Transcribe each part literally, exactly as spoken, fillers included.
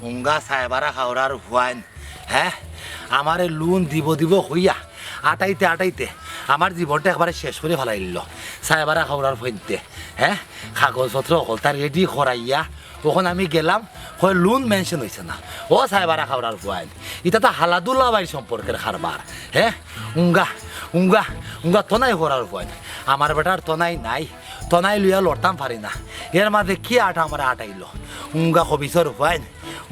উঙ্গা সায়বারা খাওরার ফুয়াইন, হে? আমারে loan দিবো দিবো কইয়া আটাইতে আটাইতে আমার জীবনটা একবারে শেষ করি ফালাইলো। সায়বারা খাওরার ফুয়াইন্তে, হে? কাগজপত্র হকলতা ready করাইয়া অখন আমি গেলাম, কয় loan mention অইছে না। ও সায়বারা খাওরার ফুয়াইন, ইতা তো হালাদুলা ভাইর সম্পর্কের কারবার, হে? উঙ্গা, উঙ্গা, উঙ্গা তনাই খাওরার ফুয়াইন। আমার বেটার তনাই নাই, তনাই লইয়া লড়তাম পারি না। এর মাঝে কি আটা আমারে আটাইলো? উঙ্গা খবিছর ফুয়াইন,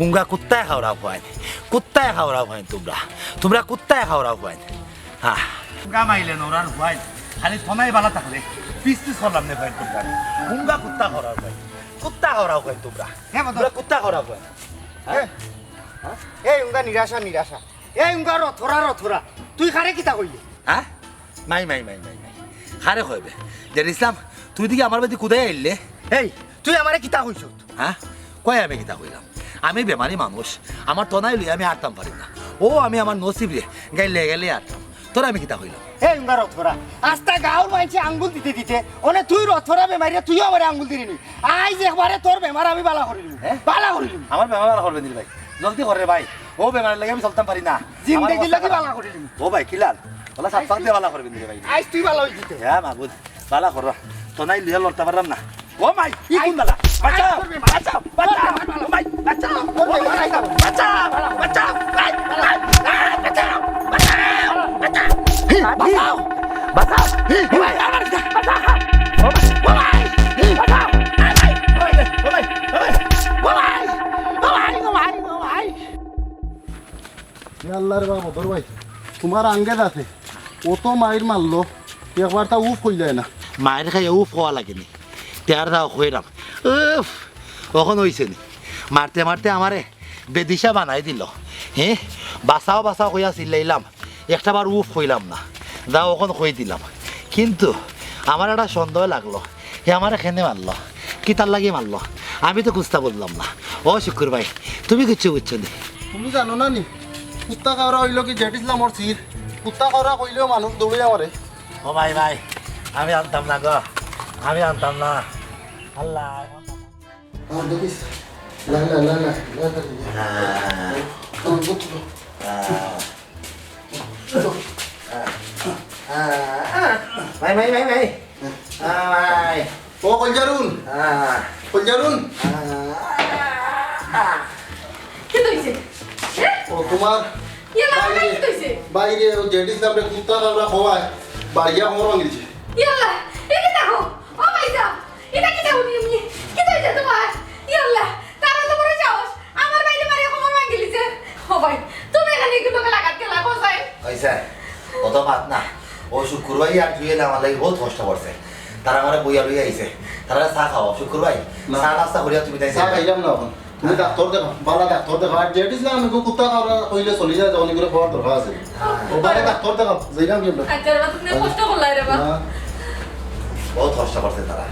উঙ্গা কুত্তায় খাওরা ফুয়াইন, কুত্তায় খাওরা ফুয়াইন তুমরা, তুমরা কুত্তায় খাওরা ফুয়াইন। হ্যাঁ। উঙ্গা মাইলে নড়ার ফুয়াইন, খালি তনাই বালা থাকলে পিস পিস করলাম নে ফুয়াইন তুমরা। উঙ্গা কুত্তা খাওরা ফুয়াইন, কুত্তা খাওরা ফুয়াইন তুমরা। হে বাবা। তুমরা কুত্তা খাওরা ফুয়াইন। হে। এই উঙ্গা নিরাশা, নিরাশা। এই উঙ্গা রথরা, রথরা। তুই কারে কিতা কইলি? হ্যাঁ? মাই, মাই, মাই, মাই, মাই। কারে কইবে? জেড ইসলাম, তুই দেখি আমার বাড়িত কুদাই আইলে? এই, তুই আমারে কিতা কইছস? হ্যাঁ? কই আমি কিতা কইলাম? আমি বেমারি মানুষ, আমার তনাই লইয়া আমি আটতাম পারি না। ও আমি আমার নসিবরে গাইলে গাইলে আটতাম। তোরে আমি কিতা কইলাম? এই উঙ্গা রথরা, আস্তা গাঁওর মাইনষে আঙ্গুল দিতে দিতে, অনে তুই রথরা বেমারিরে, তুইও আমারে আঙ্গুল দিলি নি। আইজ একবারে তোর বেমার আমি বালা করিলিমু। হ্যাঁ? বালা করিলিমু। আমার বেমার বালা করবে নি রে ভাই? জলদি কর রে ভাই। ও বেমারর লাগি আমি চলতাম পারি না। জিন্দেগির লাগি বালা করিলিমু। ও ভাই, কিলান? ওলা সাত পাক দিয়া বালা করবে নি রে ভাই? আইজ তুই বালা অইলি তে। হ্যাঁ, মাবুদ, বালা করো। তনাই লইয়া লড়তাম পারলাম না। ও মাই, ই কোন বালা? বাঁচাও, বাঁচাও, বাঁচাও। ও মাই, বাঁচাও। বাঁচাও, বাঁচাও। বাঁচাও, বাঁচাও, বাঁচাও। বাঁচাও। বাঁচাও। ও ভাই, আমার বাঁচাও। ও ভাই, বাঁচাও। ও ভাই, ও ভাই, ও ভাই। ও ভাই, ও ভাই, ও ভাই, ও ভাই। এ আল্লাহ রে বাবা, বদর ভাই, তুমার আঙ্গে যাতে অত মাইর মারলো, একবার তা উফ কইলায় না। মাইর খাইয়া উফ কওয়া লাগেনি, তে আর যাও কইরাম। উফ, অখন অইছে নি? মারতে মারতে আমারে বেদিশা বানাই দিলো। হে, বাঁচাও বাঁচাও কইয়া চিল্লাইলাম, একটা বার উফ কইলাম না, যাও অখন কই দিলাম। কিন্তু আমার একটা সন্দেহ লাগলো, হে আমারে কেনে মারলো, কিতার লাগি মারলো, আমি তো কুন্তা বুঝলাম না। ও শুক্কুর ভাই, তুমি কিচ্ছু বুঝছো নি? তুমি জানো না নি, কুত্তা খাওরা অইলো কি জেড ইসলামর সির? কুত্তা খাওরা কইলেও মানুষ দৌড়াইয়া মারে। ও ভাই, ভাই, আমি আনতাম না গো, আমি আনতাম না। আল্লাহ। আহ, দেখিস। লা, লা, লা, লা, লা, লা। আহ। তোর বুঝলো। আহ। আহ, আহ, আহ। ভাই, ভাই, ভাই, ভাই। আহ, ভাই। ও কলজারুন। আহ। কলজারুন। আহ। কিতা অইছে? হ্যাঁ? ও তুমার ইয়া, বাইরে, কিতা অইছে? বাইরে ও জেড ইসলামরে কুত্তা খাওরা কওয়ায় বাড়িয়া কোমর ভাঙিলছে। ইয়াল্লা, এ কিতা কও? ও ভাইসাব, ইটা কিতা হুনি আমি? কিতা অইছে তুমার? ইয়াল্লা, তার অত বড় সাহস, আমার ভাইরে মারিয়া কোমর ভাঙিলিছে। ও ভাই, তুমি এখানে একটু লোকে লাগাত গেলা, কোথায়? অইছে, অত মাত না। ও শুক্কুর ভাই আর তুই এলে আমার লাগি বউত কষ্ট করছে। তারা আমারে বইয়া লইয়া আইছে। তারারে চা খাওয়াও, শুক্কুর ভাই। না। চা নাস্তা করিয়া তুমি তাই চা যাইবা। খাইলাম না অখন। তুমি ডাক্তর দেখাও, বালা ডাক্তর দেখাও। আর জেড ইসলাম আমি কুত্তা খাওরা কইলে চলি যায়, অনেক করে খাওয়ার দরকার আছে। হ্যাঁ। ও বালা ডাক্তর দেখাও, যাইলাম কি আমরা? আচ্ছা, রে বা, তুমি কষ্ট করলাই রে বা। না। বউত কষ্ট করছে তারা।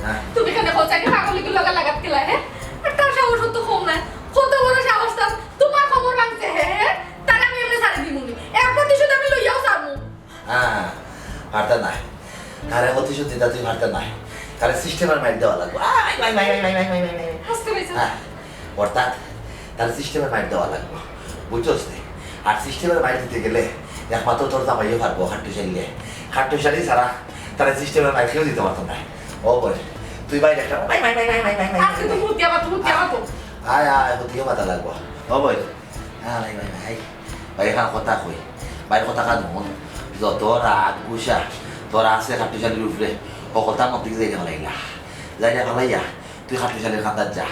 হ্যাঁ। তুমি কেনে কোথায় পাগল কি লোকে লাগাত গেলা, হ্যাঁ? আর তার সাহস তো কম না। কত বড় সাহস তার, তুমার কোমর ভাঙছে, হ্যাঁ, হ্যাঁ? তারে আমি এমনে ছাড়ি দিমু নি। এর প্রতিশোধ আমি লইয়াও ছাড়মু। হ্যাঁ, পারতে নায়। তারে প্রতিশোধ দিতা তুই পারতে নায়। তারে সৃষ্টি সিস্টেমের মাইর দেওয়া লাগবো। আয়, আয়, আয়। আস্তে ভাইজান। হ্যাঁ, অর্থাৎ তার সিস্টেমের মাইর দেওয়া লাগবো, বুঝছস নি? আর সিস্টেমের মাইর দিতে গেলে একমাত্র তোর জামাইও পারবো, খাট্টুশালী। খাট্টুশালী ছাড়া তার সিস্টেমের মাইর কেউ দিতে পারতো না। ও বল, তুই বাইরে একটা, আয়, আয়, আয়, আয়, আয়, আয়, আয়। আস্তে, তুই মুতিয়া মাতো, মুতিয়া মাতো। আয়, আয়, হুতিয়ে মাতা লাগবো। ও বল, আয়, আয়, আয়, আয়। ভাই, এখান কথা কই। ভাইর কথা কান হুন। যত রাগ গুসা তোর আছে খাট্টুশালীর উপরে, ও কথা মন থাকি যাইয়া ফালাইলা। যাইয়া ফালাইয়া তুই খাট্টুশালীর কান্দাত যা।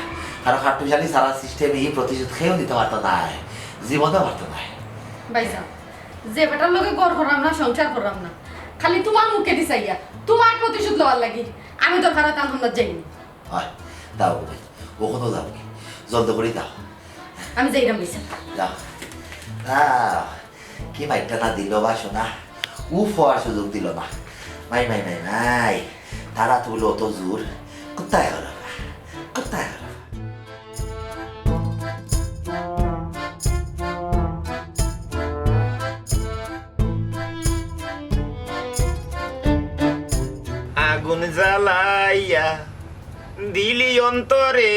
কারণ খাট্টুশালী ছাড়া সিস্টেমে ই প্রতিশোধ কেউ নিতে পারতো নায়, জীবনেও পারতো নায়। ভাইজান, যে বেটার লগে ঘর করলাম না, সংসার করলাম না, খালি তুমার মুখেদি চাইয়া, তুমার প্রতিশোধ লওয়ার লাগি আমি দরকার অয় তান কান্দাত যাইমু। অয়, যাও গো ভাই, অখনউ যাও গি, জলদি করি যাও। আমি যাইরাম ভাইজান। যাও। যাও। কি মাইরটা না দিল বা সোনা, উফ অওয়ার সুযোগ দিল না। মাই, মাই, মাই, মাই, তারা তুলো অত জোর, কোথায় হলো বা? কোথায় হলো বা? আগুন জ্বালাইয়া দিলি অন্তরে,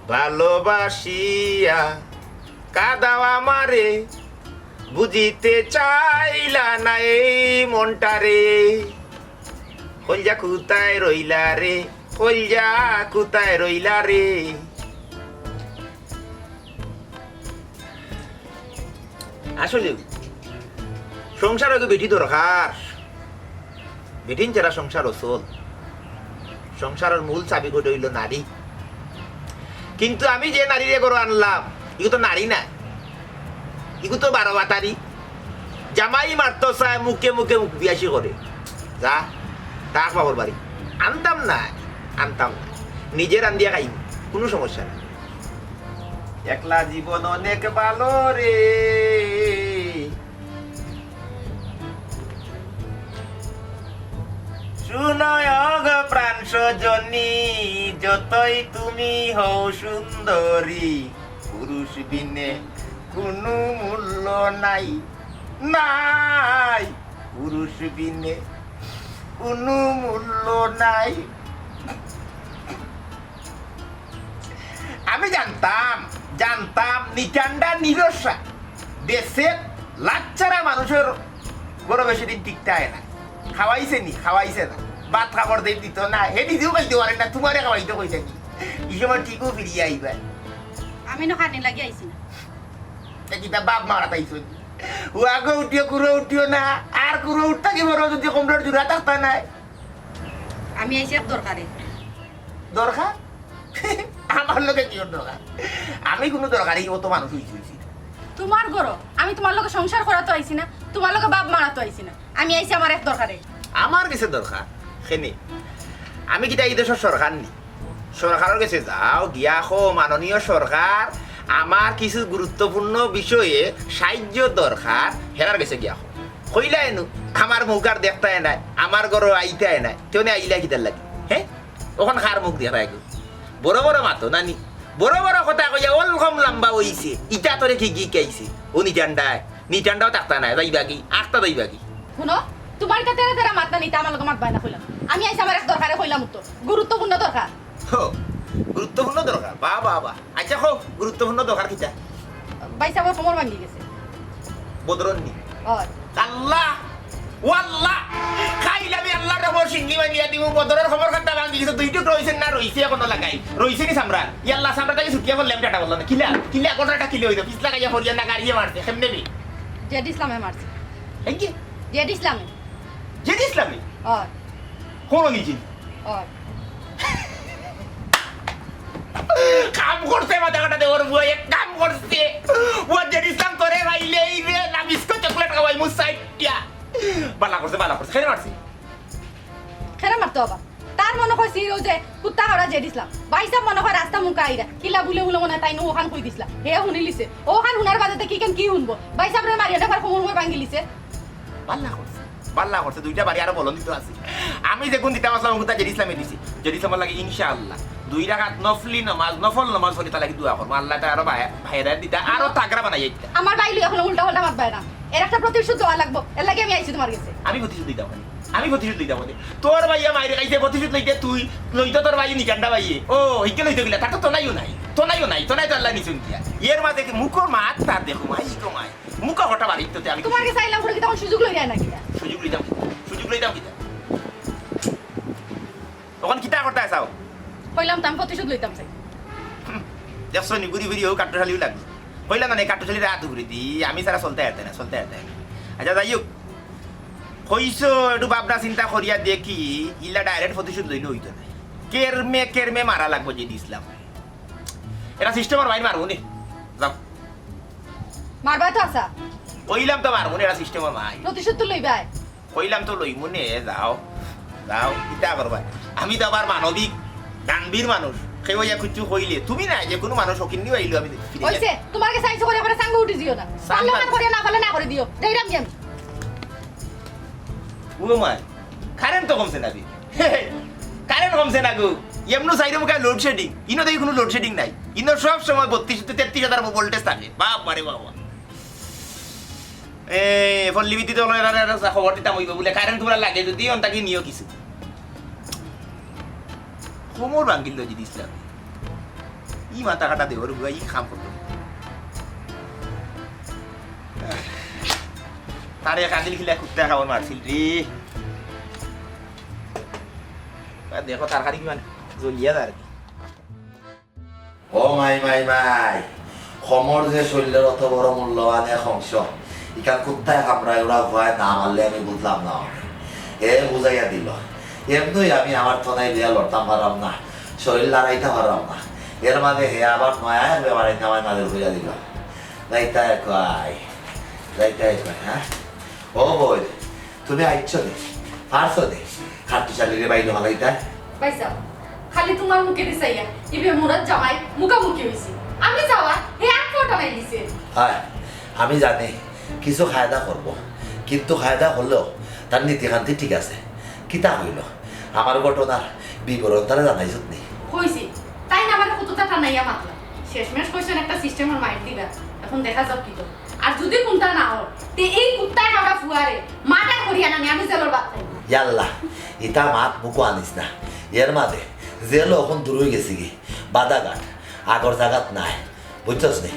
ভালোবাসিয়া কাদাও আমারে, বুঝিতে চাইলা না এই মনটারে। কইলজা কোথায় রইলা রে, কইলজা কোথায় রইলা রে? আসলে সংসারো তো বেটি দরকার, বেটিন ছাড়া সংসার অচল। সংসারর মূল চাবিকাঠি অইলো নারী। কিন্তু আমি যে নারীরে ঘরো আনলাম, ইগু তো নারী নায়, ইগু তো বারো বাতারি। জামাই মারতো চায়, মুখে মুখে মুখ বিয়াসি করে। যা, থাক বাপর বাড়ি। আনতাম না, আনতাম না, নিজে রান্দিয়া খাইমু, কুনু সমস্যা নাই। একলা জীবন অনেক ভালো রে। শুনো গো প্রাণ সজনী, যতই তুমি হও সুন্দরী, পুরুষ বিনে কোনো মূল্য নাই, নাই, পুরুষ বিনে কোনো মূল্য নাই। আমি জানতাম, জানতাম, নিটান্ডা নিরসা, দেশে লাচ্চারা মানুষর ঘরো বেশি দিন টিকতায় না। খাওয়াইছে নি? খাওয়াইছে না। ভাত কাপড় দিয়ে দিত না, হে নিজেও খাইতে পারে না, তুমারে খাওয়াইতো কইছে নি? ই সময় ঠিকও ফিরিয়া আইবা। আমি না খানি লাগি আইছি না। এ কিতা বাপ মারা তাইছো নি? ও আগে উঠিও, কুড়ো উঠিও না, আর কুড়ো উঠতা কি বড় যদি কমলোর জুড়া থাকতা নাই। আমি আইছি এক দরকারে। দরকার? আমার লগে কিওর দরকার? আমি কুনু দরকারে অত মানুষ অইছি, অইছি। তুমার ঘরো আমি তুমার লগে সংসার করাতো আইছি না, তুমার লগে বাপ মারাতো আইছি না। আমি আইছি আমার এক দরকারে। আমার গেছে দরকার? কেনে? আমি কিতা ই দেশর সরকার নি? সরকারর গেছে যাও, গিয়া কও, "মাননীয় সরকার, আমার কিছু গুরুত্বপূর্ণ বিষয়ে সাহায্য দরকার", হেরার গেছে গিয়া কও। কইলা এনু, আমার মুখ আর দেখতায় নায়, আমার ঘরো আইতায় নায়, তেনে আইলা কিতার লাগি? হে? অখন কার মুখ দেখরায় গো? বড় বড় মাতো নানি, বড় বড় কথা কইয়া অলকম লাম্বা অইছে, ইতা তোরে কি গিকাইছে? ও নিটান্ডায়, নিটান্ডাও থাকতা নায়, যাইবাগি, আখতা যাইবাগি। হুনো, তুমার ইতা তেরা তেরা মাত নানি, ইতা আমার লগে মাতবায় না কইলাম। আমি আইছি আমার এক দরকারে কইলাম তো, গুরুত্বপূর্ণ দরকার। হো, গুরুত্বপূর্ণ দরকার, বাহ, বাহ, বাহ। আচ্ছা, কও, গুরুত্বপূর্ণ দরকার কিতা? ভাইসাবর কোমর ভাঙ্গি গেছে। বদরর নি? অয়। আল্লাহ! ও আল্লাহ! কাইল আমি আল্লাহর রহমত সিঙ্গি ভাঙ্গিয়া দিমু, বদরর কোমর কাটা ভাঙ্গি গেছে, দুই টুকরা অইছে না রইছে এখনো লাগাই? রইছে নি চামড়া? ই আল্লাহ, চামড়া থাকি ছুটিয়া পড়লাম টাটা বললাম না। কিলা? কিলা? কোন একটা কিলা অইলো? পিছলা খাইয়া পড়িয়া না গাড়িয়ে মারছে, কেমনে নি? জেড ইসলামে মারছে। এই কি? জেড ইসলামে। জেড ইসলামে? অয়। কোন নিজে? অয়। কাম করছে মাথা কাটা দেওয়ার বুয়া, এক কাম করছে। ও জেড ইসলাম তোরে ভাইলে এই রে, না বিস্কুট চকলেট খাওয়াই মুসাইটিয়া। বালা করছে, বালা করছে। কেনে মারছে? কেনে মারতো আবার? তার মনে কয় সিও যে কুত্তা হারা জেড ইসলাম। ভাইসাব মনে কয় রাস্তা মুখা আইরা। কিলা বুলে বুলে মনে হয় তাই নু ওখান কই দিছলা। হে হুনিলিছে। ওখান হুনার বাদে তে কি কেন কি হুনবো? ভাইসাবরে মারিয়া দেবার কোমর মই ভাঙ্গিলিছে। বালা করছে, বালা করছে, দুইটা বাড়ি আরো বলন দিত আছে। আমি যেগুন দিতাম আসলাম, ওগুতা জেড ইসলামে দিছি। জেড ইসলামর লাগি ইনশাআল্লাহ দুই রাকাত নফলি নামাজ, নফল নামাজ পড়ি তার লাগি দোয়া করবো। আল্লাহ তাআলা আরো ভাই-, ভাইরা দিতা, আরো তাগড়া বানাই দিতা। আমার ভাই লইয়া কোনো উল্টা পাল্টা মাতবায় না। এর একটা প্রতিশোধ দেওয়া লাগবো। এর লাগি আমি আইছি তোমার গেছে। আমি প্রতিশোধ দিতাম পারি। আমি প্রতিশোধ লইতাম বলে। তোর ভাইয়ে মাইর খাইছে, প্রতিশোধ লইতে তুই, লইতো তোর ভাই নিকান্ডা ভাইয়ে। ও, হিকে লইতো গিলা, তার তো তনাইও নাই। তনাইও নাই, তনাই তো আল্লাহ নিছইন দিয়া। এর মাঝে কি মুখর মাত তার দেখো, মাই গো মাই। মুখর কথা বাড়িত তো আমি তোমার কাছে আইলাম করে কি তখন সুযোগ লইরা না কিতা? সুযোগ লইতাম কিতা? সুযোগ লইতাম কিতা? তখন কিতা করতে চাও? কইলাম তো আমি প্রতিশোধ লইতাম চাই। দেখছো নি, ঘুরি ফিরি ও কাট্টুশালিও লাগলো। কইলাম না, এই কাট্টুশালির রাত ঘুরি দি, আমি ছাড়া চলতে আইতে না, চলতে আইতে না। আচ্ছা, যাই হোক, কইছো একটু ভাবনা চিন্তা করিয়া দেখি, ইলা direct প্রতিশোধ লইলে হইতো না। কেরমে কেরমে মারা লাগবো যে দিছলাম। এরা সিস্টেমর বাইরে মারবো নি। যাও। মারবা তো আছা। কইলাম তো মারবো নি, এরা সিস্টেমর মাই। প্রতিশোধ তো লইবায়। কইলাম তো লইমু নে, যাও। যাও, কিতা করবা? আমি তো আবার মানবিক, দানবীর মানুষ। কেউ ইয়া কিচ্ছু কইলে, তুমি না, যে কোনো মানুষ অকিন্নি আইলো আমি ফিরে যাই। ওইছে, তোমার কাছে আইসো করে করে সাঙ্গ উঠি দিও না। সাঙ্গ পারলে আমার করে, না পারলে না করে দিও। যাইরাম গেম। ও মাই, কারেন্ট তো কমছে না বে। কারেন্ট কমছে না গো। এমনও সাইডে মুখে load shedding। ইনো দেখি কোনো load shedding নাই। ইনো সব সময় বত্রিশ to তেত্রিশ হাজার ভোল্টেজ থাকে। বাপ রে বাবা। এ, পল্লী বিদ্যুৎ অকলরে এরা, এরা খবর দিতাম অইবো বুলে, কারেন্ট তুমরার লাগে যদি অন থাকি নিও কিছু। কোমর ভাঙ্গিল যদি দিছলাম। ই মাথা কাটা দেওর বুয়া, ই কাম করতো। তারে কাজিল খিলা কুত্তা কামড় মারছিল রে। আর দেখো তরকারি কিমান জ্বলিয়া যায় আর কি। ও মাই, মাই, মাই, কমর যে শরীরের অত বড় মূল্যবান এক অংশ, ইখান কুত্তায় কামড়ায় উড়া ভয় না মারলে আমি বুঝলাম না। এ বুঝাইয়া দিল, এমনই আমি আমার তনাই দিয়া লড়তাম পারলাম না, শরীর লড়াইতে পারলাম না। এর মাঝে হে আবার নয়া এক বেমারি নামায় নাজিল করিয়া দিল। যাইতায় কয়, যাইতায় কয়, হ্যাঁ? ও বই, তুমি আইছো নি? পারছো নি? কাট্টুশালিরে বাইরে ফালাইতায়? ভাইসাব, খালি তোমার মুখে দিছাইয়া, ইবে মুরাদ জামাই মুখামুখি হইছি। আমি যাওয়া, হে এক ফোটা নাই দিছে। আয়, আমি জানি, কিছু কায়দা করবো, কিন্তু কায়দা করলেও তার নীতিকান্তি ঠিক আছে। কিতা হইল? আমার ঘটনার বিবরণ তারে জানাইছত নি? কইছি, তাই না আমার কতটা টানাইয়া মাতলা। শেষমেশ কইছেন একটা সিস্টেমর মাইর দিবা, এখন দেখা যাক কি তো। আর যদি কোনটা না হয়, তে এই কুত্তায় খাওয়া ফুয়ারে মার্ডার করিয়া নানি আমি জেলর ভাত খাইব। ইয়াল্লা, ইতা মাত মুখো আনিস না। এর মাঝে জেল এখন দূর হয়ে গেছে কি, বাধাঘাট আগর জাগাত নাই, বুঝছস নি?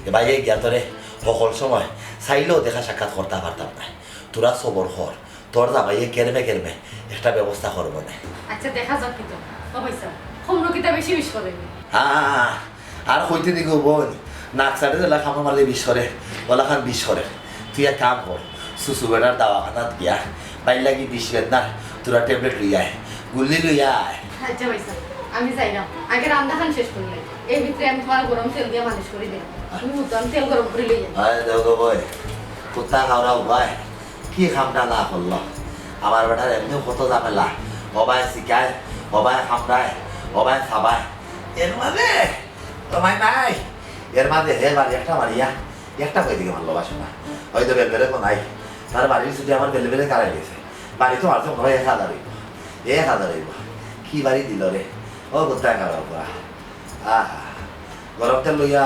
এ বাইরে গিয়া তোরে সকল সময় চাইলেও দেখা সাক্ষাৎ করতে পারতাম না। তোরা সবর কর, তোর জামাইয়ে কেরমে কেরমে একটা ব্যবস্থা করবো নে। আচ্ছা, দেখা যাক কি তো। ও ভাইসাব, কম রকিতা বেশি বিষ করে। হ্যাঁ, আর কইতে দিগো বোন, নাক চাটে যেলা কামড় মারলে বিষ করে, ওলা খান বিষ করে। তুই এক কাম কর, সুসু বেটার দাওয়াখানাত গিয়া, বাইর লাগি বিষ বেদনার তোরা ট্যাবলেট লইয়া আয়, গুল্লি লইয়া আয়। আচ্ছা ভাইসাব, আমি যাইরাম, আগে রান্না খান শেষ করলে। এই ভিতরে আমি তোমার গরম তেল দিয়া মালিশ করে দিই। তুমি উত্তম তেল গরম করে লইয়া। আয় দেখো ভাই, কুত্তা খাওয়া উপায়। কি কামটা না করলো? আমার বেটার এমনিও কত ঝামেলা। হবায় শিকায়, হবায় খামড়ায়, হবায় সাবায়। এর মাঝে, ও মাই নাই, এর মাঝে হে বাড়ি একটা মারিয়া, একটা কই দিকে মারলো বাসনা। হয়তো বেলবেলে তো নাই। তার বাড়ির ছুটি আমার বেলবেলে কারাই গেছে। বাড়ি তো মারছে মনে হয় এক হাজার হইব। এক হাজার হইব। কি বাড়ি দিল রে? ও কোথায় খারাপ করা? আহা, গরম তেল লইয়া।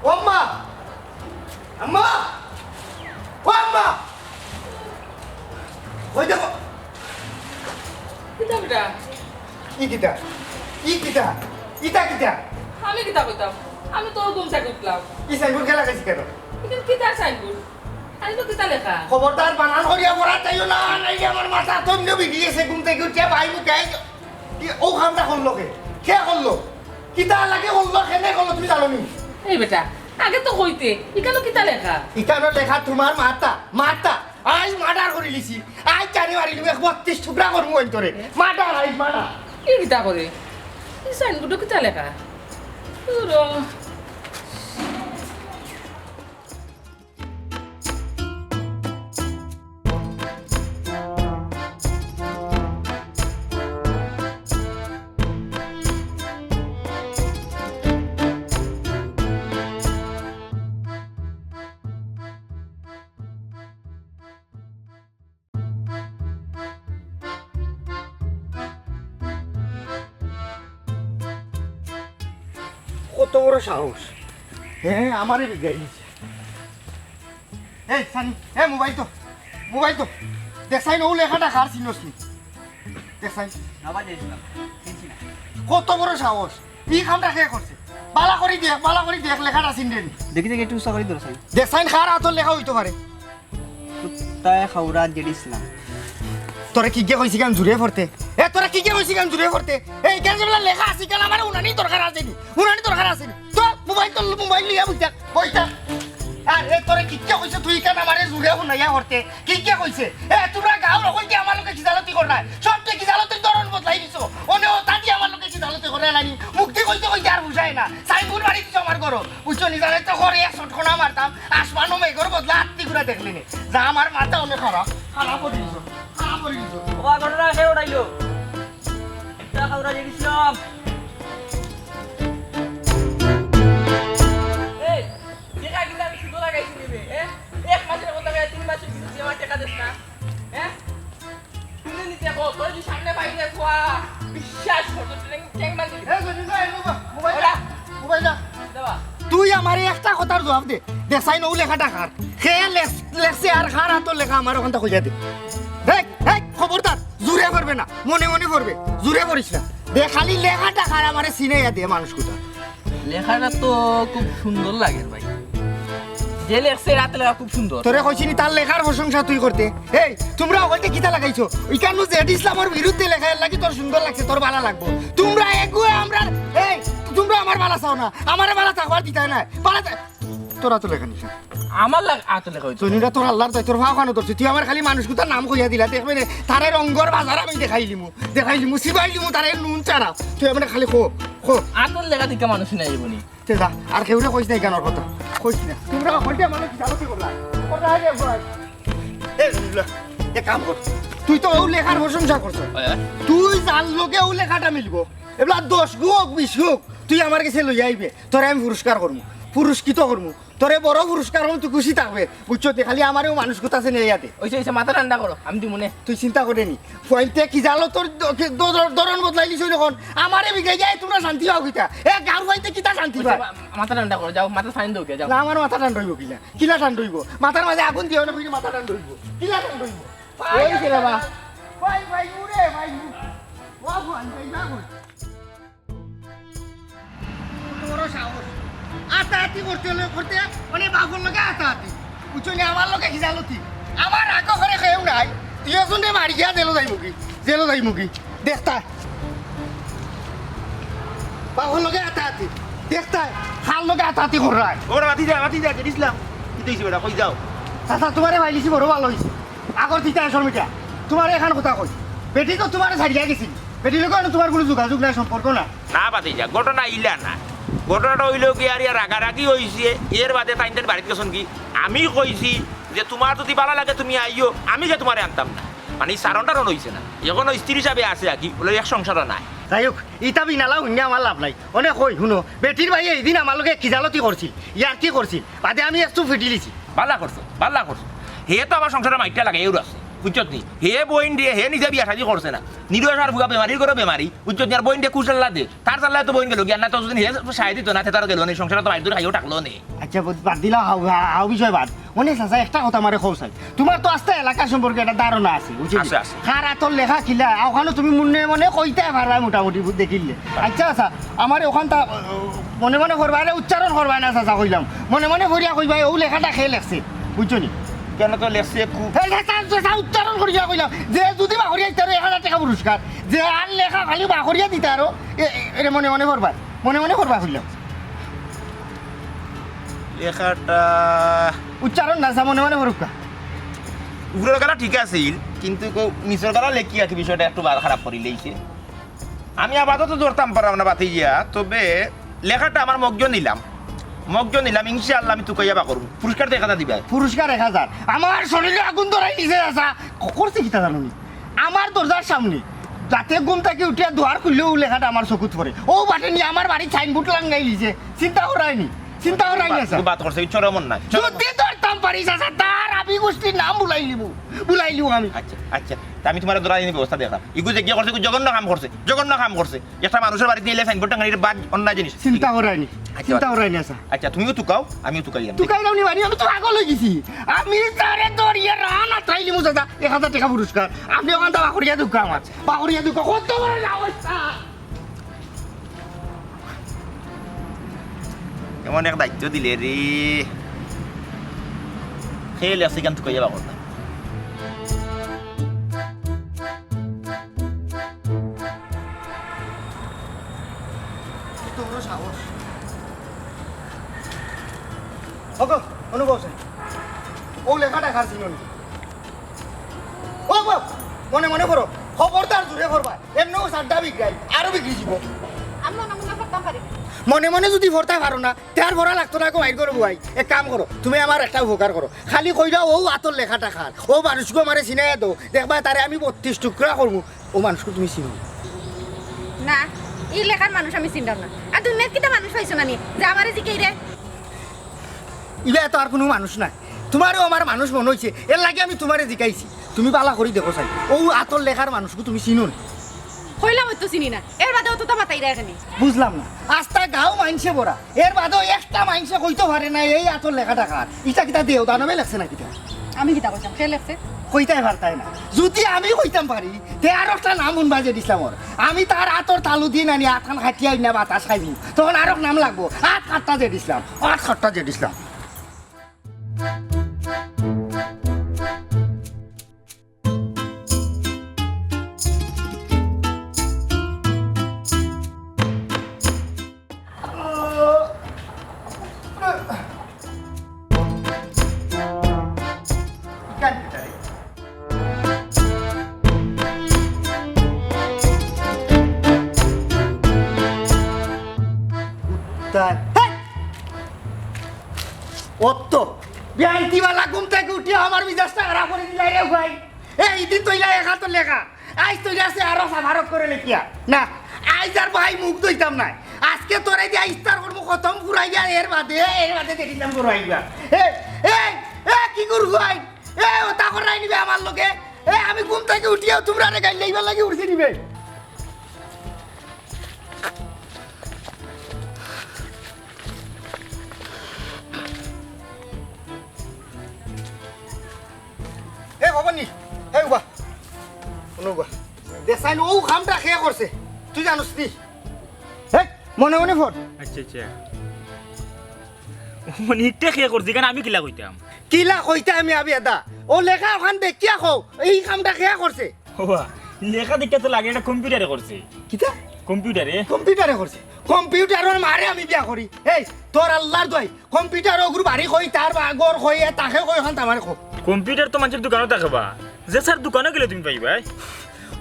ও আম্মা! আম্মা! ও আম্মা! ওই দেখো। কিতা বেটা? ই কিতা? ই কিতা? ইতা কিতা? আমি কিতা কইতাম? আমি তো ঘুম থাকি উঠলাম। ই সাইনবোর্ড কে লাগাইছি কেন? ইখান কিতার সাইনবোর্ড? আরে তো কিতা লেখা? খবরদার বানান করিয়া পড়া চাইও না, নাইলে আমার মাথা তো এমনি বিগড়ি গেছে, ঘুম থাকি উঠিয়া ভাই মুখে আই-, কি ও কামটা করলো কে? কে করলো? কিতা লাগে করলো, কেনে করলো, তুমি জানো নি? এই বেটা, আগে তো কইতে, ইখানো কিতা লেখা? ইখানো লেখা তোমার মাতা, মাতা। আইজ মার্ডার করি লিছি। আইজ জানি মারি লিমু, এক বত্রিশ টুকরা করমু অন্তরে। মার্ডার, আইজ মার্ডার। ই কিতা করে? ই সাইনবোর্ডো কিতা লেখা? দূর। কত বড় সাহস! হ্যাঁ, আমারে বিগাই দিছে। এই সানি, এ মোবাইল তো, মোবাইল তো। দেখছাইন অউ লেখাটা কার, চিনস নি? দেখছাইন। না বা, দেখলাম, চিনছি না। কত বড় সাহস! ই কামটা কে করছে? বালা করি দেখ, বালা করি দেখ, লেখাটা চিনরে নি। দেখি, দেখি, একটু উঁচা করি ধরো, সাইন। দেখছাইন কার আতর লেখা অইতো পারে। কুত্তায় খাওরা জেড ইসলাম। তোরে কিগে কইছি কেন জুরে পড়তে? এ, তোরে কিগে কইছি কেন জুরে পড়তে? এ, ইখান যেবলা লেখা আছে, ইখান আমারে হুনানির দরকার আছে নি? হুনানির দরকার আছে নি? তো মোবাইল তো, মোবাইল লইয়া বইতা, বইতা। আর এ, তোরে কিগে কইছে তুই ইখান আমারে জুরে হুনাইয়া পড়তে? কিগে কইছে? এ, তুমরা গাঁওর অকল কি আমার লগে খিজালতি কররায়? সবকে খিজালতির ধরন বদলাই দিছো। অনে অতা দি আমার লগে খিজালতি কররায় নানি? মুখদি কইতে কইতে আর বুঝায় না। সাইনবোর্ড বাড়ি দিছো আমার ঘরো। বুঝছো নি? জানে তো ঘরে এক শটকনা মারতাম। আসমানো মেঘর বদলা আত্তি গুড়া দেখলি নি। যা আমার মাথা অনে খারাপ, খারাপ করি দিছো, খারাপ করি দিছো। ওবা, ঘটনা সে উঠাইলো। তা খাওরা যে গেছিলাম। এই, দেখা কিন্তু আমি সুতো লাগাইছি নিবে, এ? এক মাসের মতো লাগে, তিন মাসের ভিতরে তুই আমার টাকা দিস না, এ? তুই নিতে কো, তোর যদি সামনে পাই যায়, খোয়া, বিশ্বাস কর, তোর ট্যাং, ট্যাং বান্ধি দিবি। এ, জনি, যা, এনে বা, মোবাইল ওরা। দে, মোবাইল দে। দেবা। তুই আমারে একটা কথার জবাব দে, দেখছাইন অউ লেখাটা কার? কে লেখ-, লেখছে আর কার আতর লেখা আমার অখানতা কইয়া দে। দেখ, এই, খবরদার, জুরে পড়বে না, মনে মনে পড়বে, জুরে পড়িস না। দে, খালি লেখাটা কার আমারে চিনাইয়া দে, মানুষ কুত্তা। লেখাটা তো খুব সুন্দর লাগে ভাই, যে লেখছে এর আতর লেখা খুব সুন্দর। তোরে কইছি নি তার লেখার প্রশংসা তুই করতে? এই, তুমরা অকলতে কিতা লাগাইছো? ইখানো জেড ইসলামর বিরুদ্ধে লেখা, এর লাগি তোর সুন্দর লাগছে, তোর বালা লাগবো। তুমরা এগুয়ে আমরার, এই, তুমরা আমার বালা চাও না, আমারে বালা থাকবার দিতায় নায়, বালা চা-, তোর আতর লেখা নিশা। আমার লাগ-, আতর লেখা অইতো। জনিরা তোর আল্লার দায়, তোর পাও খানো ধরছি। তুই আমার খালি মানুষ কুত্তার নাম কইয়া দিলা, দেখবে নে, তারে রঙ্গর বাজার আমি দেখাইলিমু, দেখাইলিমু, সিবাইলিমু, তারে নুন চারা। তুই আমার খালি খো, খো। আতর লেখা দিকে মানুষ নাই বনি। তে যা, আর কেউরে কইস না ইখানর কথা। কইস না। তুমরা অকলতে আমারে খিজালতি কররায়। কররায় রে ভাই। এ জনিরা, এক কাম কর। তুই তো অউ লেখার প্রশংসা করছস। অয়, অয়। তুই যার লগে অউ লেখাটা মিলবো, এবলা দশ গু অউক, বিশ গু অউক, তুই আমার গেছে লইয়া আইবে। তোরে আমি পুরস্কার করমু, পুরস্কৃত করমু। তোরে বড় পুরস্কার অইলে তুই খুশি থাকবে, বুঝছো তে? খালি আমারেও মানুষ কুত্তা আছে নিয়া ইয়াতে। অইছে, অইছে, মাথা ঠান্ডা করো, আমি দিমুনে। তুই চিন্তা করে নি, ফুয়াইন্তে খিজালতর দ-, কি দ-, দ-, ধরন বদলাইলিছইন অখন। আমারে বিগাই যায়, তুমরা শান্তি পাও কিতা? এ গাঁওর ফুয়াইন্তে কিতা শান্তি অইছে, পায়? মা-, মাথা ঠান্ডা করো, যাও, মাথা ফাইন দেও কে, যাও। না, আমার মাথা ঠান্ডা অইবো কিলা? কিলা ঠান্ডা অইবো? মাথার মাঝে আগুন দিও না, কইলে মাথা ঠান্ডা অইবো। কিলা ঠান্ডা অইবো? ওই রে বা। ভাই, ভাই, উরে ভাই। ওয়া ফুয়াইন, ভাই, না কই। কত বড় সাহস! আতাআতি করতে অইলে করতে, মানে বাপর লগে আতাআতি। বুঝছো নি, আমার লগে খিজালতি। আমার আগ করে কেউ নাই। দুইওজনে মারিয়া জেলো যাইমুগি, জেলো যাইমুগি। দেখতায়। বাপর লগে আতাআতি। দেখতায়। কার লগে আতাআতি কররায়। ওরে বাতি যা, বাতি যা, জেড ইসলাম। কিতা অইছে বেটা, কই যাও? চাচা, তুমারে পাইলিছি বড় ভালা অইছে। আগর দিতায় শরমিটা। তুমারে এখান কথা কই। বেটি তো তুমারে ছাড়িয়া গেছিল। বেটির লগে অনো তুমার কুনু যোগাযোগ নাই, সম্পর্ক নাই। না ভাতিজা, ঘটনা ইলা না। ঘটনাটা অইলো কি, আর ইয়া রাগারাগি অইছে, এর বাদে তাইন তাইন বাড়িত গেছইন কি। আমি কইছি যে, "তুমার যুদি ভালা লাগে তুমি আইও, আমি যে তুমারে আনতাম না।" মানে, ই সারন টারন অইছে না। অখনো স্ত্রী হিসাবে আছে আর কি, অইলে এক সংসারও নাই। যাই হোক, ইতা বিনালা হুনিয়া আমার লাভ নাই। অনে কই, হুনো, বেটির ভাইয়ে ইদিন আমার লগে খিজালতি করছিল, ইয়ার্কি করছিল, বাদে আমি একটু ফিটিলিছি। ভালা করছো, ভালা করছো। হে তো আমার সংসারর মাইরটা লাগাইয়া আছে, বুঝছত নি? হে বইন দিয়া, হে নিজে বিয়া শাদি করছে না। নিরস আর ফুয়া বেমারির ঘরো বেমারি, বুঝছত নি? আর বইন দিয়া কুশাল্লা দে। তার চাল্লায় তো বইন গেলো গিয়া, না তো যুদি হে সায় দিত না, তে তার গেলো নি, সংসারো তো মাইর দূর খাইও থাকলো নি। আচ্ছা, বাদ, বাদ দিলাও, হাউ, হাউ বিষয় বাদ। অনে চাচা, একটা কথা আমারে কও চাই। তুমার তো আস্তা এলাকা সম্পর্কে একটা ধারণা আছে, বুঝছো নি? আছে, আছে। কার আতর লেখা কিলা, অখানো তুমি মনে মনে কইতায় পারবায় মোটামুটি, বু-, দেখিলে। আচ্ছা, আচ্ছা, আমারে অখানতা, আহ, মনে মনে করবায়, আরে উচ্চারণ করবায় না, চাচা, কইলাম। মনে মনে করিয়া কইবায়, অউ লেখাটা কে লেখছে, বুঝছো নি? কেনে তো লেখছে কু- হে, হে, চাচা, চাচা, উচ্চারণ করিয়া কইলাম, যে যুদি বাখরিয়া দিতারো এক হাজার টেকা পুরস্কার, যে আর লেখা খালি বাখরিয়া দিতারো, এ, এ, এরে মনে মনে করবায়, মনে মনে করবায় কইলাম। লেখাটা উচ্চারণ না, যা মনে মনে করুক্কা। উপরর গালা ঠিক আছিল, কিন্তু কো-, নিচর গালা লেখি আর কি বিষয়টা একটু বার খারাপ করিলাইছে। আমি আপাতত ধরতাম পারলাম না বাতিজা, তবে লেখাটা আমার মগজ নিলাম, মগজ নিলাম, ইনশাআল্লাহ আমি তুকাইয়া বার করমু। পুরস্কার তো এক হাজার দিবায়। পুরস্কার এক হাজার। আমার শরীরে আগুন ধরাই দিছে চাচা। ক-, করছে কিতা জানো নি? আমার দরজার সামনে রাতে ঘুম থাকি উঠিয়া দুয়ার খুললে অউ লেখাটা আমার চকুত পড়ে। অউ বাটে নি আমার বাড়িত সাইনবোর্ড লাগাইলিছে। চিন্তা কররায় নি, চিন্তা কররায় নি, বাদ, চাচা। বাদ করছে, কিচ্ছু মন নাই। যুদি ধরতাম পারি, চাচা, তার আমি গোষ্ঠীর নাম ভুলাইলিমু, ভুলাইলিমু আমি। আচ্ছা, আচ্ছা, তে আমি তুমারে ধরাই দিনি ব্যবস্থা দেখরাম। ইগু যে গিয়া করছে, ইগু জঘন্য কাম করছে, জঘন্য কাম করছে। একটা মানুষর বাড়িত নিলে সাইনবোর্ড টাঙানি, এটা বাদ অন্যায় জিনিস। চিন্তা করায়নি, আচ্ছা, চিন্তা করায়নি, আচ্ছা। আচ্ছা, তুমিও তুকাও, আমিও তুকাইলাম। তুকাইলাম নি বাড়ি, আমি তো পাগল অই গেছি। আমি তারে ধরিয়া রান আতরাইলিমু দাদা, এক হাজার টেকা পুরস্কার। আপনে অখান তা বাকরিয়া দুকা আমার, বাকরিয়া দুকা, কত বড় সাহস তার। এমন এক দায়িত্ব দিলে রে, খেয়ে লেখছি কেন তুই কইয়া বাকর না। কত বড় সাহস। ওগো, অনুভব সেন, ও লেখাটা কার ছিল নি? ও বাপ, মনে মনে পড়ো, খবরদার জুরে পড়বা। এমনেও সাড্ডা বিগড়াই, আরো বিগড়ি যিবো। আমি মনে মনে পড়তাম পারি। মনে মনে যুদি পড়তায় পারো না, তে আর পড়া লাগতো না গো, বাইর করো বুয়াই। এক কাম করো, তুমি আমার একটা উপকার করো, খালি কইরাও ও আতর লেখাটা কার, ও মানুষগু আমারে চিনাইয়া দেও, দেখবায় তারে আমি বত্রিশ টুকরা করমু। ও মানুষগু তুমি চিনো? না, ই লেখার মানুষ আমি চিনরাম না। আর দুনিয়াত কিতা মানুষ পাইছো না নি যে আমারে জিকাইরে? ইবা তো আর কুনু মানুষ নায়। তুমারেও আমার মানুষ মনো অইছে, এরলাগি আমি তুমারে জিকাইছি। তুমি ভালা করি দেখো চাই, ও আতর লেখার মানুষগু তুমি চিনো নি? কইলাম অইতো চিনি না, এর বাদেও তো তা মাতাইরা এখানে। বুঝলাম না, আস্তা গাঁও মাইনষে ভরা, এর বাদেও একটা মাইনষে কইতো পারে না এই আতর লেখাটা কার। ইটা কিতা দেও দানবে লেখছে না কিতা? আমি কিতা কইতাম, কে লেখছে? কইতায় পারতায় না। যুদি আমি কইতাম পারি, তে আরো একটা নাম হুনবা জেড ইসলামর। আমি তার আতর তালু দিয়া নানি আতখান খাটিয়া না বাতাস খাইমু, তখন আরো নাম লাগবো, আত খাট্টা জেড ইসলাম, আত খাট্টা জেড ইসলাম। কুত্তার। হেই! অত বিয়ান্তিওয়ালা ঘুম থাকি উঠিয়া আমার মিজাজটা খারাপ করি দিলাই রে ভাই। এই দিন তো ইলা এক আতর লেখা, আইজ তো ইলা আছে আরো সাফারক করে লেখিয়া। না, আইজ আর ভাই মুখ ধইতাম নায়। আজকে তোরে দিয়া ইস্তার করমু খতম ফুরাইয়া, এর বাদে, এর বাদে দেখিলাম করো আইবা। এ, এ, এ, কি করু ভাই? এ, ও তা করাই নিবে আমার লগে। এ, আমি ঘুম থাকি উঠিয়াও তুমরারে গাইল লইবার লাগি উঠছি নিবে। এ ভবানী, এ উবা, হুনো উবা। দেশাইন ও কামটা কে করছে, তুই জানোস নি? হেই, মনে মনে ফোন। আচ্ছা, আচ্ছা। অনিকটা কে করছে, ইখান আমি কিলা কইতাম? কিলা কইতাম আমি আবি এদা? ও লেখা অখান দেখিয়া কও, এই কামটা কে করছে? ওবা, লেখা দেখিয়া তো লাগে এটা কম্পিউটারে করছে। কিতা? কম্পিউটারে? কম্পিউটারে করছে? কম্পিউটারর মারে আমি বিয়া করি। এই, তোর আল্লার দোয়াই, কম্পিউটার ওগুর বাড়ি কই, তার বা-, ঘর কই, এ তাকে কই, অখান তামারে কও। কম্পিউটার তো মানষর দোকানো থাকে বা। যে স্যার দোকানো গেলে তুমি পাইবায়।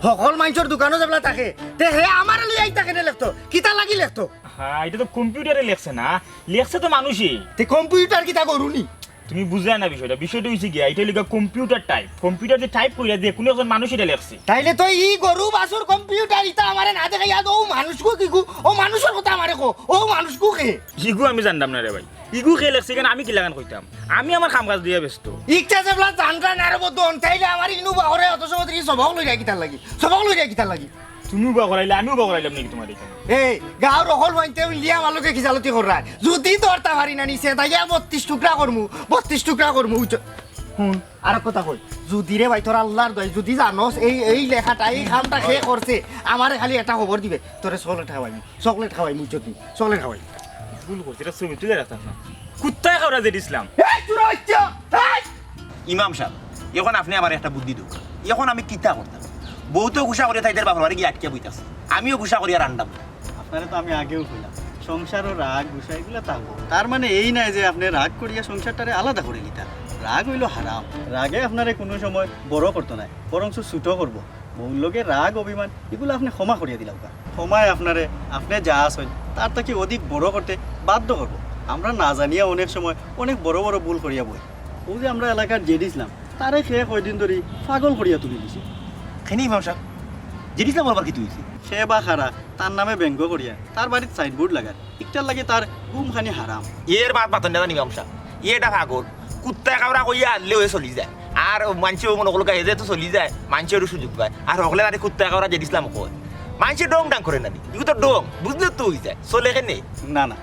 হকল মানষর দোকানো যেবলা থাকে, তে হে আমারে লইয়া ইতা কেনে লেখতো? কিতা লাগি লেখতো? হ্যাঁ, ইটা তো কম্পিউটারে লেখছে না, লেখছে তো মানুষে। তে কম্পিউটার কিতা গরু নি? তুমি বুঝরায় না বিষয়টা। বিষয়টা অইছে গিয়া, ইটা অইলো গিয়া কম্পিউটার টাইপ। কম্পিউটার যে টাইপ করিয়া যে কুনু একজন মানুষ ইটা লেখছে। তাইলে তো ই গরু বাছুর কম্পিউটার ইতা আমারে না দেখাইয়া ও মানুষগু কিগু, ও মানুষর কথা আমারে কও, ও মানুষগু কে? ইগু আমি জানতাম না রে ভাই। ইগু কে লেখছে ইখান আমি কিলাখান কইতাম? আমি আমার কাম কাজ দিয়া ব্যস্ত। ইকটা যেবলা জানরা না রে বদন, তাইলে আমার ইনু বাহরে অত সময় থাকি সবক লইরা কিতার লাগি? সবক লইরা কিতার লাগি? তুমিও বা করাইলে, আমিও বা করাইলাম নাকি তুমার ইখান? এই, গাঁওর হকল মাইনষে মিলিয়া আমার লগে খিজালতি কররায়। যুদি ধরতা পারি না নি, ছেদাইয়া বত্রিশ টুকরা করমু, বত্রিশ টুকরা করমু, বুঝছো? হুন, আরক কথা কই, যুদি রে ভাই তোর আল্লার দোয়াই, যুদি জানোস এই, এই লেখাটা, এই কামটা কে করছে, আমারে খালি একটা খবর দিবে, তোরে চকলেট খাওয়াইমু, চকলেট খাওয়াইমু, বুঝছো নি? চকলেট খাওয়াইমু। ভুল করছি, এটা ছবি তুলে রাখতাম না। কুত্তায় খাওরা জেড ইসলাম। এই চুরা বাচ্চা, এই! ইমাম সাব, অখন আপনে আমারে একটা বুদ্ধি দেউক্কা। অখন আমি কিতা করতাম? বউ তো গুসা করিয়া তাইর বাপর বাড়ি গিয়া আটকিয়া বইতাছে। আমিও গুসা করিয়া রান্দাম। আপনারে তো আমি আগেও কইলাম, সংসারো রাগ গুসা ইগুলা থাকবো। তার মানে এই নায় যে আপনে রাগ করিয়া সংসারটারে আলাদা করিলিতা। রাগ অইলো হারাম। রাগে আপনারে কুনু সময় বড় করতো নায়, বরঞ্চ ছুটো করবো। বউর লগে রাগ অভিমান ইগুলা আপনে ক্ষমা করিয়া দিলাউক্কা। ক্ষমায় আপনারে, আপনে যা আছইন, তার থাকি অধিক বড় করতে বাধ্য করবো। আমরা না জানিয়া অনেক সময় অনেক বড় বড় ভুল করিয়া বই। অউ যে আমরার এলাকার জেড ইসলাম, তারে কে কয়দিন ধরি পাগল করিয়া তুলি দিছে। কেনে ইমাম সাব? জেড ইসলামর আবার কিতা অইছে? কে বা কারা, তার নামে ব্যঙ্গ করিয়া, তার বাড়িত সাইনবোর্ড লাগার। ইকটার লাগি তার ঘুম খানি হারাম। এর মাত মাতইন না জানি ইমাম সাব। ইটা পাগল। কুত্তায় কাউরা কইয়া আনলে অউ চলি যায়। আর মানষে অউ মনো করলো গায়ে যেহেতু চলি যায়, মানষে অউ সুযোগ পায়। আর হকলে তারে কুত্তায় কাউরা যেদি ইসলাম কয়, মানষে ঢং ঢাং করে না নি। ইগু তো ঢং, বুঝলে তো অই যায়, চলে কেনে? না, না,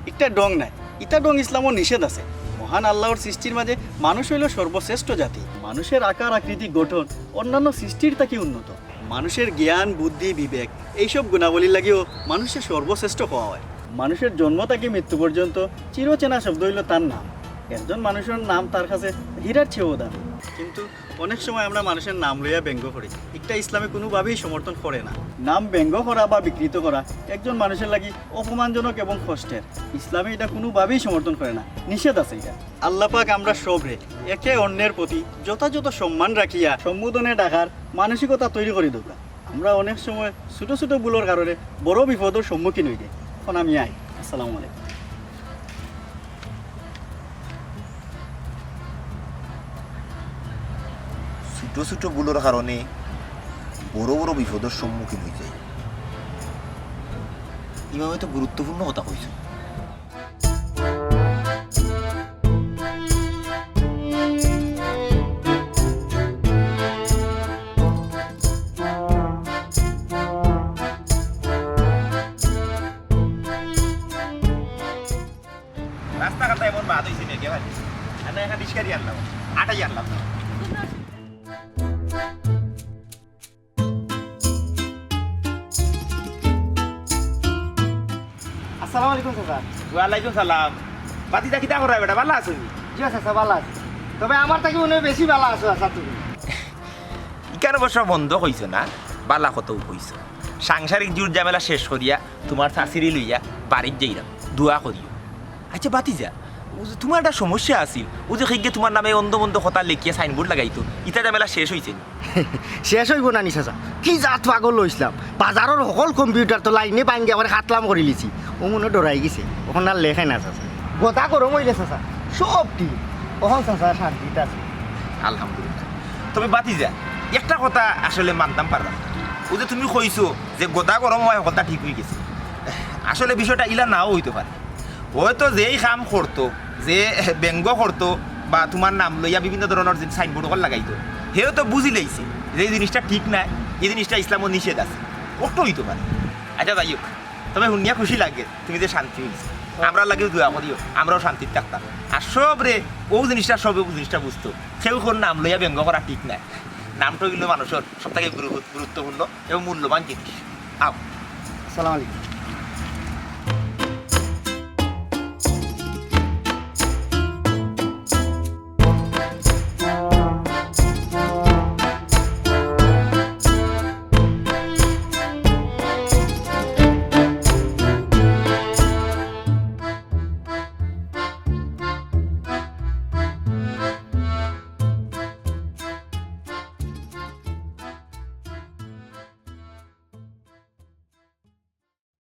ইটা ঢং নায়। ইটা ঢং ইসলামো নিষেধ আছে। মহান আল্লাহর সৃষ্টির মাঝে মানুষ অইলো সর্বশ্রেষ্ঠ জাতি। মানুষের আকার আকৃতি গঠন অন্যান্য সৃষ্টির থাকি উন্নত। মানুষের জ্ঞান, বুদ্ধি, বিবেক এইসব গুণাবলীর লাগিও মানুষরে সর্বশ্রেষ্ঠ কওয়া হয়। মানুষের জন্ম থাকি মৃত্যু পর্যন্ত চিরচেনা শব্দ অইলো তার নাম। একজন মানুষের নাম তার কাছে হীরার চেয়েও দামি। কিন্তু অনেক সময় আমরা মানুষের নাম লইয়া ব্যঙ্গ করি, ইটা ইসলামে কোনোভাবেই সমর্থন করে না। নাম ব্যঙ্গ করা বা বিকৃত করা একজন মানুষের লাগি অপমানজনক এবং কষ্টের। ইসলামে ইটা কোনোভাবেই সমর্থন করে না, নিষেধ আছে ইটা। আল্লাহ পাক আমরা সবরে একে অন্যের প্রতি যথাযথ সম্মান রাখিয়া সম্বোধনে ডাকার মানসিকতা তৈরি করি দেউক্কা। আমরা অনেক সময় ছোট ছোট ভুলর কারণে বড় বিপদর সম্মুখীন অই যাই। এখন আমি আই। আসসালামু আলাইকুম। ছোট ছোট ভুলর কারণে বড় বড় বিপদর সম্মুখীন অই যাই। ইমামে তো গুরুত্বপূর্ণ কথা কইছইন। রাস্তাঘাট এমন বাদ অইছে নি একেবারে। আর না, এখান রিস্কা দিয়া আনলাম, আটাই আনলাম না। আসসালামু আলাইকুম চাচা। ওয়ালাইকুম সালাম। ভাতিজা, কিতা কররায় বেটা, ভালা আছো নি? জি চাচা, ভালা আছি। তবে আমার থাকি মনে অয় বেশি ভালা আছো চাচা তুমি। ইকার অবশ্য মন্দ কইছো না, ভালা কথাউ কইছো। সাংসারিক জুট ঝামেলা শেষ করিয়া তুমার চাচিরে লইয়া বাড়িত যাইরাম, দোয়া করিও। আচ্ছা ভাতিজা, অউ যে তুমার একটা সমস্যা আছিল, অউ যে কেউয়ে তুমার নামে অন্ধ-মন্দ কথা লেখিয়া সাইনবোর্ড লাগাইতো, ইতা ঝামেলা শেষ অইছে নি? শেষ অইবো না নি চাচা? কি জাত পাগল অইছলাম, বাজারর হকল কম্পিউটার তো লাইনে ভাঙ্গিয়া একবারে কাতলাম করিলিছি। অউ মনো ডরাই গেছে, অখন আর লেখে না চাচা। গদা গরম অইলে চাচা সব ঠিক, অখন চাচা শান্তিত আছে। আলহামদুলিল্লাহ। তবে ভাতিজা, একটা কথা আসলে মানতাম পারলাম না। অউ যে তুমি কইছো যে গদা গরম অওয়ায় হকলতা ঠিক অইগেছে, আসলে বিষয়টা ইলা নাও অইতো পারে। হয়তো যেই কাম করতো, যে ব্যঙ্গ করতো বা তুমার নাম লইয়া বিভিন্ন ধরনর যে সাইনবোর্ড অকল লাগাইতো, হেও তো বুঝিলাইছে যে ই জিনিসটা ঠিক নায়, ই জিনিসটা ইসলামো নিষেধ আছে, অউটা অইতো পারে। আচ্ছা যাই হউক, তবে হুনিয়া খুশি লাগে তুমি যে শান্তি অইছো। আমরার লাগিও দোয়া করিও, আমরাও শান্তিত থাকতাম। আর সবরে অউ জিনিসটা, সবে অউ জিনিসটা বুঝতো, কেউ কারোর নাম লইয়া ব্যঙ্গ করা ঠিক নায়। নামটা অইলো মানুষর সব থাকি গুরু-, গুরুত্বপূর্ণ এবং মূল্যবান জিনিস। আও। আসসালামু আলাইকুম।